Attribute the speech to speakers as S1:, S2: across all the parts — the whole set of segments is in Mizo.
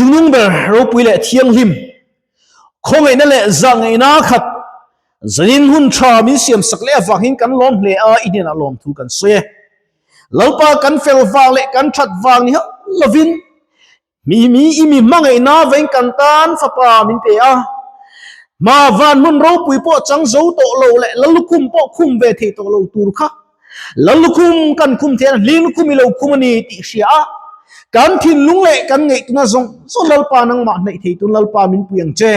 S1: Chungnung ber ropui leh thianghlim, khawngaihna leh zahngaihna khat zanin hun tha min siam sak leh avangin kan lawm hle a, i hnenah lawmthu kan sawi e. Lalpa kan fel vang leh kan that vang ni hauh lovin Mi mi i mi hmangaihna veng kan tan fapa min pe a, hma van hmun ropui pawh chang zo tawh lo leh Lallukhum pawh khum ve thei tawh lo tur kha Lallukhum kan khum theih a, Hlinlukhum i lo khum a ni tih hria a, kan thinlung leh kan ngaihtuahna zawng zawng Lalpa nangmah hnaih thei tun Lalpa min pui ang che.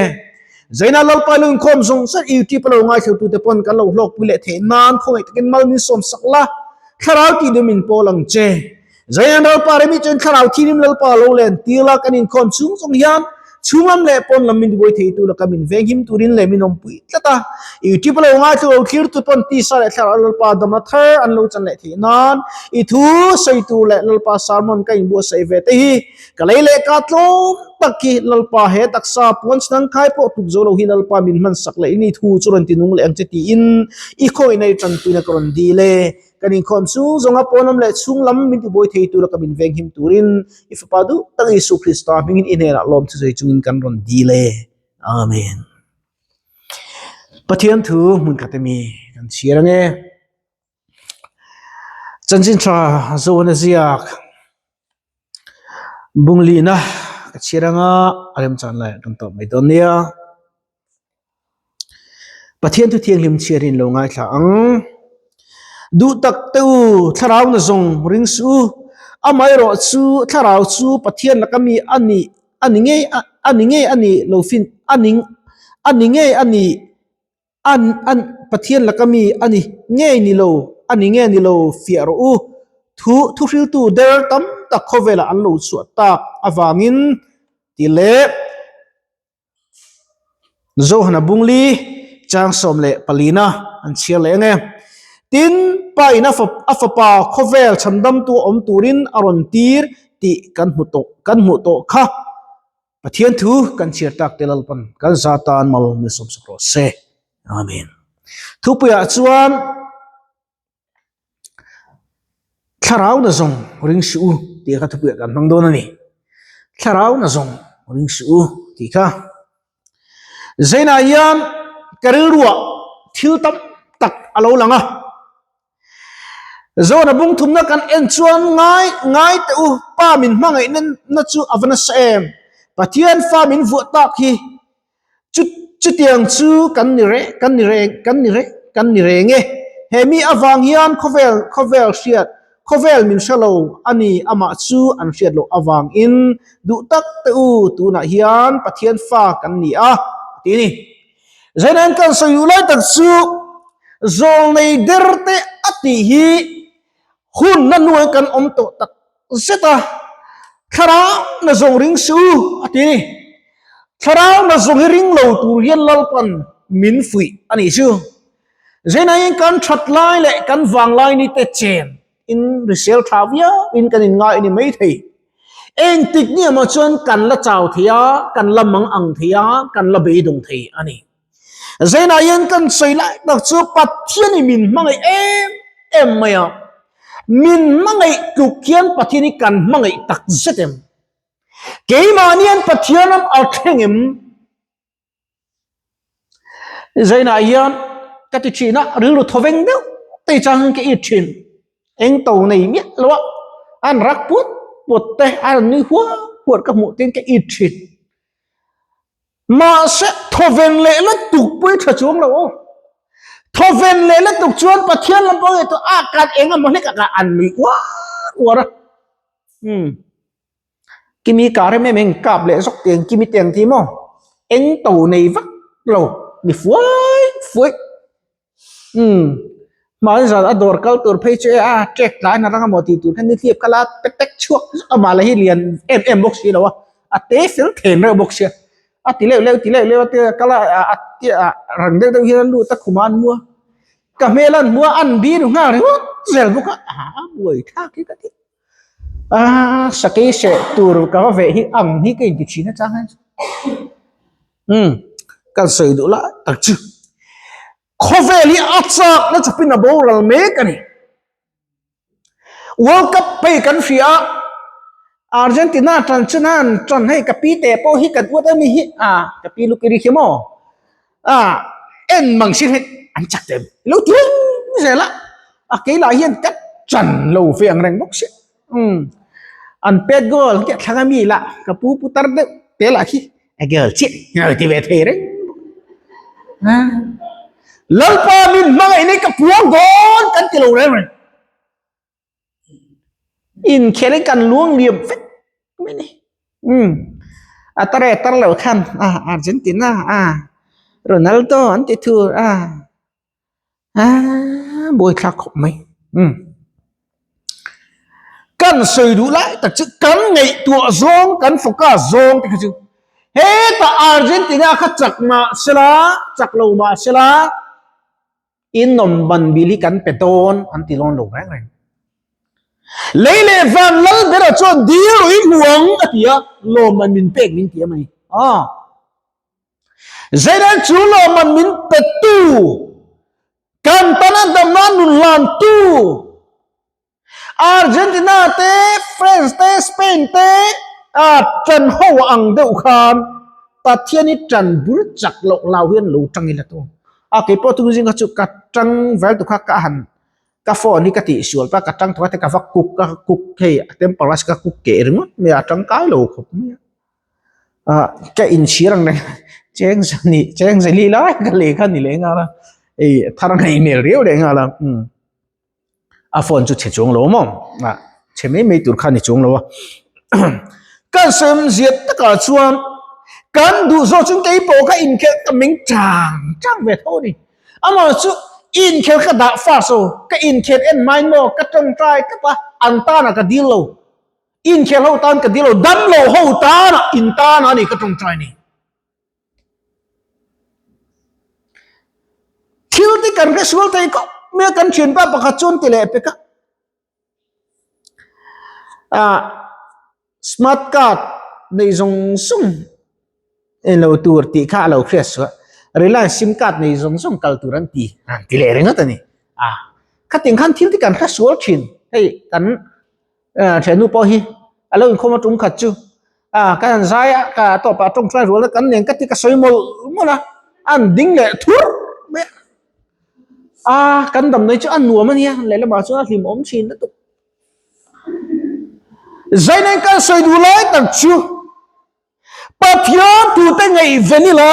S1: Zaina Lalpa i lo inkhawm zawng zawng YouTube a lo ngaithlutute pawn kan lo hlawkpui leh theih nan khawngaih takin mal min sawmsak la, thlarau tih duh min pawl ang che. Zaian Lalpa remi chuan thlarau thilim Lalpa lo len tir la kan inkhawm chhung zawng hian chhunglam leh pawn lam min buai thei tu laka min venghim turin leh min awmpui tlat a. YouTube a lo ngaithla lo thlir tu pawn tisa leh thlarau Lalpa damna thar an lo chan leh theih nan i thu sawi tur leh Lalpa sermon ka inbuatsaih ve te hi ka lei leh ka tlawm tak hi Lalpa he taksa puan chinang khai pawh tuk zo lo hi Lalpa min hmansak leh in i thu chu rawn tinung leh ang che tiin i khawihna i tanpuina ka rawn dil e. Kan inkhawm chung zawnga pawnawm leh chhung lam min tibuai thei tura ka min venghim turin i Fapa duh tak Isu Krista hmingin i hnenah lawm chu zui chungin kan rawn dil e. Amen. Pathian thu hmun khat emi kan chhiar ange. Chanchin tha zawn a ziak bunglina ka chhiar anga a remchan lai kan tawp mai dawn nia. Pathian thu thianghlim chhiarin lo ngaithla ang. Duh tak te u, thlarau na zawng ring suh u. Amaherawh chu thlarau chu Pathian laka mi a ni a ni ngei a ni ngei a ni lo fin a ni a ni ngei a ni an an Pathian laka mi a ni ngei ni lo a ni nge ni lo fiah rawh u. Thu thuhriltu der tam tak khawvelah an lo chhuah tak avangin ti leh. Zohana Bungli chang 14 a an chhiar leh ang e. Tin, pa in a fapa khawvel chhandamtu awm turin a rawn tir tih kan hmu tawh kan hmuh tawh kha. Pathian thu kan chhiar tak te Lalpan kan za tan mal min sawmsak rawh se. Amen. Thupuiah chuan Thlarau na zawng ring suh u tih kha thupuiah kan hmang dawn a ni. Thlarau na zawng ring suh u tih kha. Zainah hian ka rilruah thil tam tak a lo lang a. Zawna bung thumna kan en chuan ngai ngai teh u pa min hmangaihna na chu a va nasa em. Pathian fa min vuah tak hi Chu chutiang chu kan ni reh kan ni reng kan ni reh kan ni reng e. He mi avang hian khawvel khawvel hriat khawvel min hre lo a ni amah chu an hriat loh avangin duh tak te u tunah hian Pathian fa kan ni a a ti a ni. Zainain kan sawi duh lai tak chu zawlnei der te a tih hi hun na hnuai kan awm tawh tak zet a, thlarau na zawng ring suh u a ti a ni. Thlarau na zawng hi ring lo tur hian Lalpan min fuih a nih chu. Zeinain kan that lai leh kan vang lai ni te chen in risel tha viau in kan inngai a ni mai thei. Engtik ni emaw chuan kan la chau thei a, kan la mang ang thei a, kan la beidawng thei a ni. Zainah hian kan sawi lai tak chu Pathian in min hmangaih em em mai a, min hmangaih tluk hian Pathian hi kan hmangaih tak zet em? Keimahni hian Pathian ram a thleng em? Zainah hian ka ti thin a, rilru thawveng deuh te chang ka it thin. Eng to nei miah lo a, an rak puat puat te, a rawn nui huat huat ka hmuh te hian ka it thin. Mahse, thawven leh la tuk pawh i tha chuang lo aw. Thawven leh la tuk chuan Pathian lam pawh nge a kan eng emaw hlek ah an nui uar uar a. Hmm. Kimi kar em em eng kap leh zawk tiang kimi tiang ti maw? Eng to nei vak lo ni fuai fuai. Umm hmai zan a dawr kal tur phei chu e a trek tlai na rang amaw tih tur khan nihliap kha la pek pek chhuak zuk a mah lah hi lian em em bawk si lo a a te fel them reuh bawk sia a ti leuh leuh ti leuh leuh a te kal a a a rang deuh deuh hian a lut a khum a an hmu a ka hmel an hmu a an bi ru nghal ringawt zel bawk a a buai thlak hi ka ti a sakei seh tur ka va veh hi ang hi ka inti thin atang hian umm kan sawi duh lai tak chu. Khawvel hi a chak na chawpin a boral mek a ni. World Cup phei kan hria a, Argentina ṭan chu nan ṭan hei ka pi te pawh hi kan uat ami hi a ka pi lukiri khi maw a en mang si hei an chak em lo ti reng zel a a keilah hian ka ṭan lo ve ang reng bawk si umm an pet goal hi a thlang ami lah ka pu putar deuh te lah khi a girl chiah a ti ve thei reng bawk a Lalpa min hmangaih nei ka puang dawn kan ti lo reng reng. Inkhel in kan luang liam vek mai ni. Umm a tar e tar lo khan a Argentina a Ronaldo an ti thur a a buaithlak khawp mai. Umm kan sawi duh lai tak chu kan ngaihtuah zawng kan focus zawng te kha chu hetah Argentina kha chak mah sela chak lo mah sela. In nawm ban bil hi kan pe dawn an ti lawn lo reng reng. Lei leh van lal bera chuan dil ui hmu ang a ti a, lawmman min pek min ti em a ni. Aw. Zeidan chu lawmman min petu, kan tana damna nun hlantu, Argentina te, France te, Spain te a ṭan ho ang deuh khan Pathian hi ṭan bul chak loh lau hian lo ṭang ila tu. A kei pawh tung zing kha chu ka ṭang vel tu kha ka han ka phone hi ka tih sual ta ka ṭang tu kha te ka va cook ka cook hei a temper glass ka cook keh ringawt mai a, a ṭangkai lo khawp mai a. Ah ka inchhir ang reng cheng zani cheng zali lai ka lei kha ni leh nghal a, hei thar a ngaih hmel riau leh nghal a umm. A phone chu chhe chuang lo maw? Ah, chhe mai mai tur kha ni chuang lo a. Kan sem ziat takah chuan kan duh zawk chuan kei pawh kha inkhelh ka meng chang chang ve tho a ni. Amah chu inkhelh ka dah fast lo, ka inkhelh en hmain maw ka tawngtai tlat a, an tanah ka dil lo. Inkhelh ho tan ka dil lo, damlo ho tanah in tanah a ni ka tawngtai ni. Thil te kan hre sual thei khawp mai a, kan thianpa pakhat chuan ti leh pek a. Ah smart card nei zawng zawng eng lo tur tih kha a lo hriat suah. Reliance sim card nei zawng zawng kal tur an ti an ti leh ringawt a ni. Ah khatin khan thil te kan hre sual thin hei kan Thiannu pawh hi a lo inkhawm a tum khat chu a kan han zai a ka tawpah tawngtai rual a kan nen ka ti ka sawi mawlh mawlh a an ding leh thur mai a a kan damdawi chu a nuam a nia lehlamah chuan a hlimawm thin lutuk Zainain kan sawi duh lai tak chu. Pathian tute ngaihven ila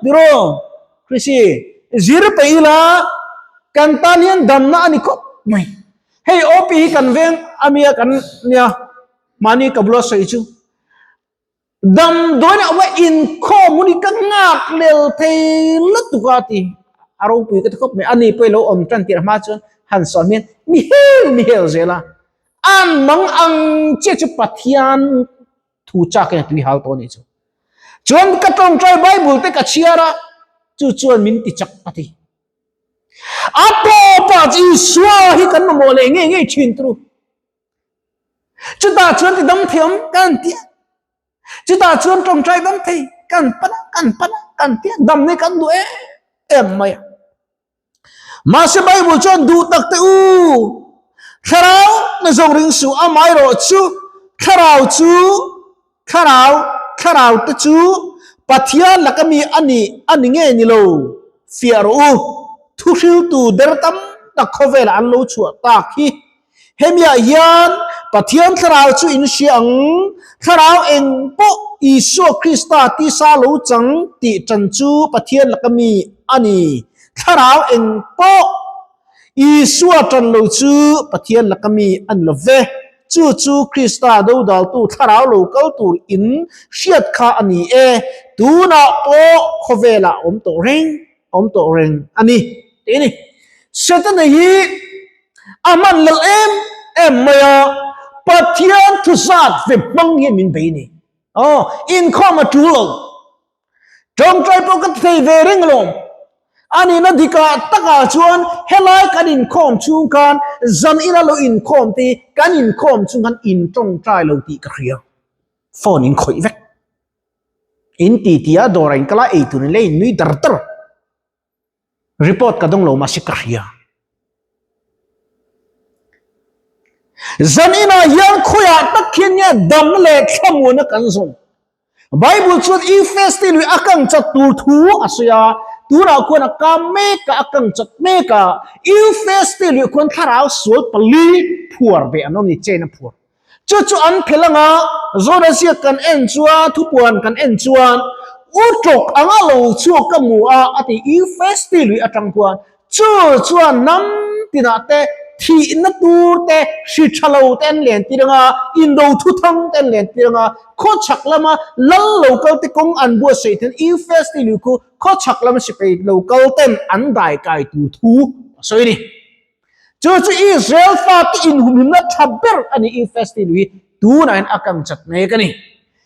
S1: tiraw Krisi zir peih ila kan tan hian damna a ni khawp mai. Hei OP hi kan veng amia kan nia mahni ka bula sawi chu damdawiin a awm a inkhawm hun hi ka nghak lel thei lutuk a ti a ropui ka ti khawp mai. Ani pawh i lo awm tan tirh hma chuan han sawm hian mi hel mi hel zel a an mang ang chiah chu Pathian Thu chak in a tui hal tawh a nih chu. Chuan ka tawngtai Bible te ka chhiar a, chu chuan min ti chak a ti. A tawpah Isua hi kan mamawh leh ngei ngei thin turu. Chutah chuan ti dam thei awm kan ti a. Chutah chuan tawngtai dam thei kan pan a, kan pan a, kan ti a, dam hi kan duh em em mai a. Mahse Bible chuan duh tak te u, thlarau na zawng ring suh, amaherawh chu thlarau chu thlarau thlarau te chu Pathian laka mi a ni a ni nge ni lo fiah rawh u, thuhriltu der tam tak khawvelah an lo chhuah tak hi. Hemiah hian Pathian thlarau chu in hria ang, thlarau eng pawh Isua Krista tisa lo chang tih ṭan chu Pathian laka mi a ni. Thlarau eng pawh Isua ṭan lo chu Pathian laka mi a ni lo ve. Chu chu Krista dodaltu thlarau lo kal tur in hriat kha a ni e. Tunah pawh khawvelah awm tawh reng. awm tawh reng a ni tih a ni. Setana hi a hman lal em em mai a, Pathian thu zat ve hmang hian min bei a ni. Aw, inkhawm a tul lo. Tawngtai pawh ka ti thei ve reng alawm. A nihna dikah takah chuan helai kan inkhawm chhung khan zan ila lo inkhawm te hi kan inkhawm chhung khan intawngtai lo tih ka hria. Phone in khawih vek. In ti ti a dawrah in kal a ei tur in lei in nui dar dar. Report ka dawng lo mahse ka hria. Zaninah hian khawiah tak hian nge damna leh thlamuanna kan zawn? Bible chuan Efesti lui a kang chat tur thu a sawi a, tunah khuan a kam mek a, a kang chat mek a. Efesti lui khuan thlarau sual pali phuar ve an awm ni, chain a phuar. Chu chu an phelh anga Zona ziak kan en chuan, thupuan kan en chuan, U tawk anga lo chhuak ka hmu a, a ti Efesti lui atang khuan. Chu chuan hnam tinah te thihna tur te, hri tha lo te an len tir anga, indo thuthang te an len tir anga, khawchhak lama lal lokal te kawng an buatsaih ten Euphrates lui khu khawchhak lama sipai lokal ten an dai kai tur thu a sawi a ni. Chu chu Israel fate inhumhimna tha ber a ni Euphrates lui hi tunah hian a kang chat mek a ni.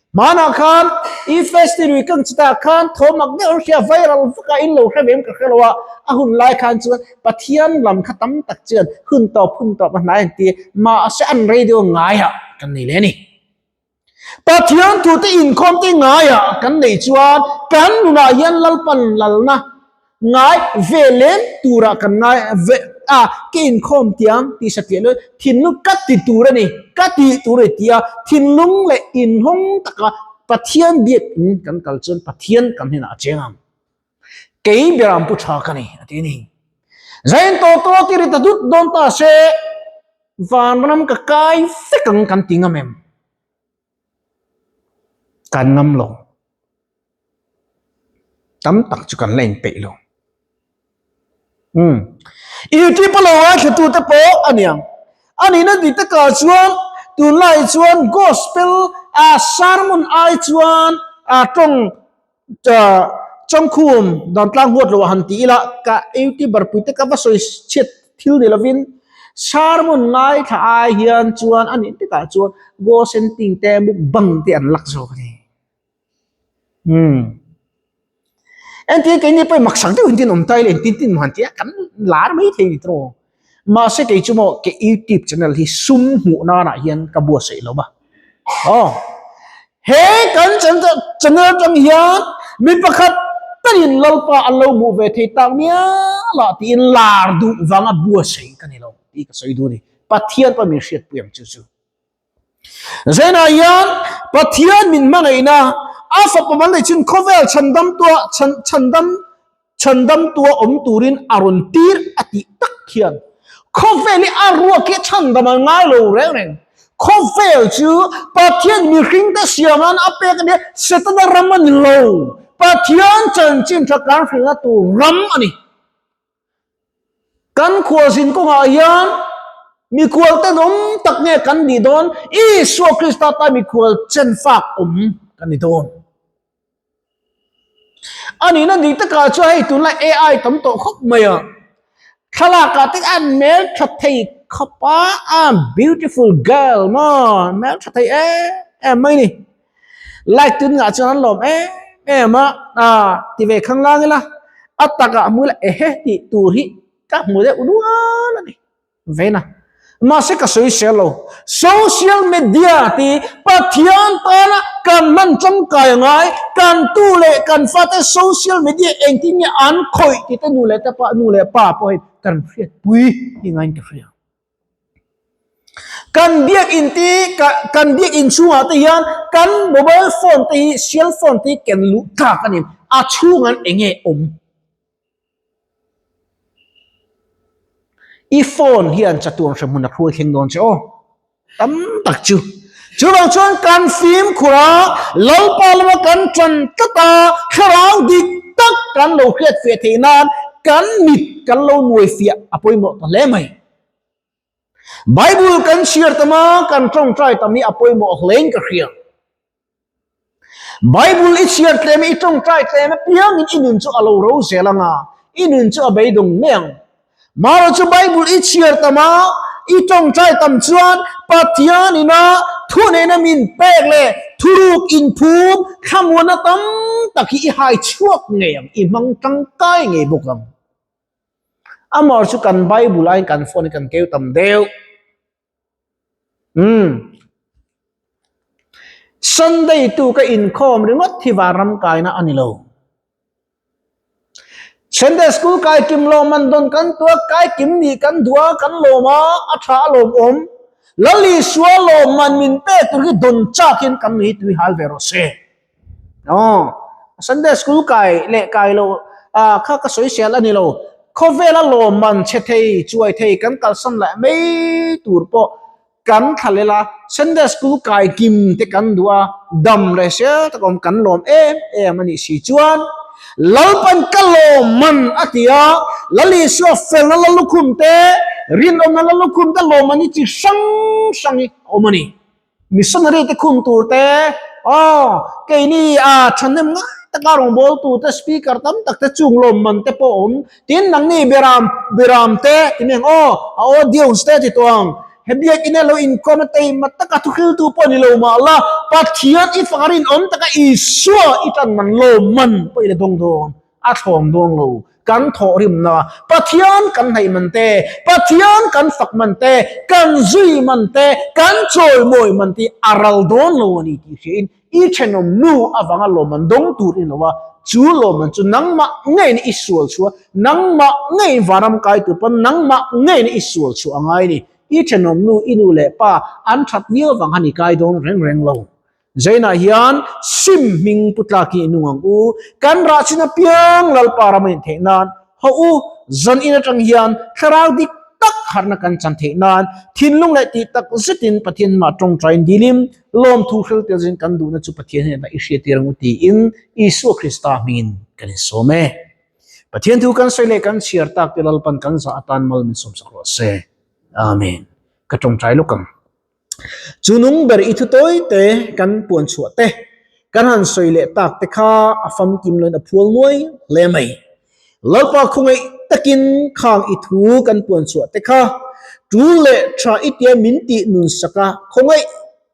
S1: Hmanah khan Efesti lui kang chutah khan thawmak deuh an hria viral vak a in lo hre ve em ka hre lo a, a hun lai khan chuan Pathian lam kha tam tak chuan hun tawp hun tawp a hnai an ti mahse an radio ngaiah kan nei leh a ni. Pathian thute inkhawm te ngaiah kan neih chuan kan nunah hian Lalpan lalna Ngai ve lem turah kan ngai ve a, ka inkhawm tiang tih satliah luai thinlung ka ti tur a ni, ka tih tur a ni tia thinlung leh inhawng taka Pathian biakin kan kal chuan Pathian kan hnenah a cheng ang. Kei beram pu tha ka ni a ti a ni. Zain tawh tawh ti ri ta dut dawn ta se vanram ka kai vek ang kan ti ngam em? Kan ngam lo. Tam tak chu kan la inpeih lo. Umm. YouTube a lo ngaithla te pawh a niang. A nihna dik takah chuan tunlai chuan gospel a sermon ai chuan a tawng chawngkhum dan tlang huat loh a han ti ila ka youtuber pui te ka va sawi chhiat thil ni lovin sermon ngaithla ai hian chuan a nih takah chuan gosenting te mukbang te an lak zawk a ni. Umm. Entir keini pawh maksak deuh in tin awm ta ila engtin tin maw han ti a kan lar mai thei ni tawh. Mahse kei chu maw ke youtube channel hi sum hmuh nanah hian ka buatsaih lo va. Aw. He kan channel atang hian mi pakhat takin Lalpa an lo hmuh ve thei tak mial ah tiin lar duh vanga buatsaih ka ni lo tih ka sawi duh a ni. Pathian pawh min hriatpui ang chu chu. Zainah hian Pathian min hmangaihna a fapa mal nei chin khawvel chhandam tua chhan chhandam chhandam tua awm turin a rawn tir a tih tak hian khawvel hi a ruak hi chhandam an ngai lo reng reng. Khawvel chu Pathian mihring te siam nan a pek a nia, Setana ram a ni lo. Pathian chanchin tha kan hrilhna tur ram a ni. Kan khualzin kawngah hian mikhual tenawm tak nge kan nih dawn? Isua Krista tan mikhual chenfak awm kan ni dawn. A nihna dik takah chuan hei tunlai AI tam tawh khawp mai a, thlalakah te an hmeltha thei khawp a, a beautiful girl maw hmeltha thei em em mai ni. Like tun ngah chuan an lawm em em a, ah ti ve khang lang ila a takah hmu ila ehe tih tur hi ka hmu deuh nual a ni vena mahse ka sawi sel lo social media ti Pathian tana kan hman tangkai angai kan tu leh kan fate social media engtin nge an khawih tih te nu leh te pa nu leh pa pawh hi kan hriatpui hi ngaiin ka hria. Kan biakinn te kan biakinn chhungah te hian kan mobile phone te hi cell phone te hi ken luh tlak a ni a chhungah eng nge awm i phone hian chatuan hremhmun a hruai thleng dawn che aw tam tak chu chuvang chuan kan fimkhur a Lalpa lama kan tan tlat a thlarau dik tak kan lo hriat fiah theih nan kan mit kan lo nuai fiah a pawimawh ta hle mai. Bible kan chhiar tam a, kan tawngtai tam hi a pawimawh hlein ka hria. Bible i chhiar tlem i tawngtai tlem apiangin i nun chu a lo ro zel ang a, i nun chu a beidawng mai ang. Mara chu Bible i chhiar tam a, i tawngtai tam chuan Pathian ina thuneihna min pek leh thuruk inphum thlamuanna tam tak hi i hai chhuak ngei ang, i hmang tangkai ngei bawk ang. Amah chu kan Bible aiin kan phone hi kan keu tam deuh. Umm. Sunday tu ka inkhawm ringawt hi vanram kaina a ni lo. Sunday school kai kim lo man dawn kan tua kai kim nih kan duh a kan lawm a, a tha a lawmawm. Lal Isua lawmman min pek tur hi dawn chakin kan nui tui hal ve rawh se. Aw, Sunday school kai leh kai lo kha ka sawi sial a ni lo. Khawvela lawmman chhe thei, chuai thei kan kalsan leh mai tur pawh kan thlalel a, Sunday school kai kim te kan duh a, dam leh sel tak awm kan lawm em em a nih si chuan Lalpan ka lawm man a ti a, Lal Isua felna la lukhum te, rinawmna la lukhum te lawm an hi chi hrang hrang hi a awm a ni. Missionary te khum tur te, aw keini a thahnem ngai taka rawngbâwl tur te, speaker tam tak te chung lawmman te pawh a awm. Tin, nangni beram beram te ti mai ang aw, a audience te ti tawh ang. He biakinn a lo inkhawm a teima taka thuhriltu pawh ni lo mah la, Pathian i fak a rinawm taka Isua i tan man lawmman pawh i la dawng dawn. A thlawm dawn lo. Kan thawhrimna, Pathian kan hnaih man te, Pathian kan fak man te, kan zui man te, kan chawimawi man te a ral dawn lo a ni tih hriain i thenawm nu avanga lawmman dawng tur i ni lo a, chu lawmman chu nangmah ngeiin i sual chhuah, nangmah ngeiin vanram kai tur pawn nangmah ngeiin i sual chhuah a ngai a ni. I thenawm nu, i nu leh pa an that viau avang khan i kai dawn reng reng lo. Zainah hian sim hming pu tlak hi i nung ang u. Kan rah chin apiang Lalpa ram a intheih nan haw u. Zan in atang hian thlarau dik tak harhna kan chan theih nan thinlung leh tih tak zetin Pathian hmah tawngtaiin dilim lawmthu hril tel zin kan duhna chu Pathian hnenah i hriattir ang u tiin Isua Krista hmingin kan insawm e. Pathian thu kan sawi leh kan chhiar tak te Lalpan kan zah atan mal min sawmsak rawh se. Amen. Ka tawngtai lawk ang. Chu nung ber i thu tawi te kan puan chhuah te, kan han sawi leh tak te kha a famkim loin a phual nuai hle mai. Lalpa khawngaih takin khang i thu kan puan chhuah te kha tul leh tha i tia min tih nun sak a, khawngaih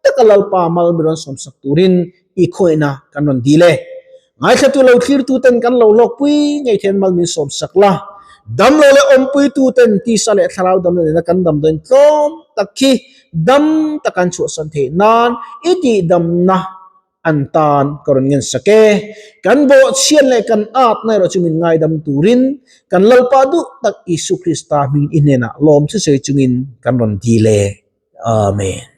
S1: taka Lalpa mal mi rawn sawmsak turin i khawngaihna kan rawn dil e. Ngaithlatu lo thlirtuten kan lo hlawkpui ngei thian mal min sawmsak la. Damlo leh awmpuituten tisa leh thlarau damna nena kan damdawiin tlawm tak khi dam taka an chhuahsan theih nan i tihdamna an tan ka rawn ngensak e. Kan bawhchhiat leh kan atna erawh chu min ngaidam turin kan Lalpa duh tak Isu Krista hming i hnenah lawm chu sawi chungin kan rawn dil e. Amen.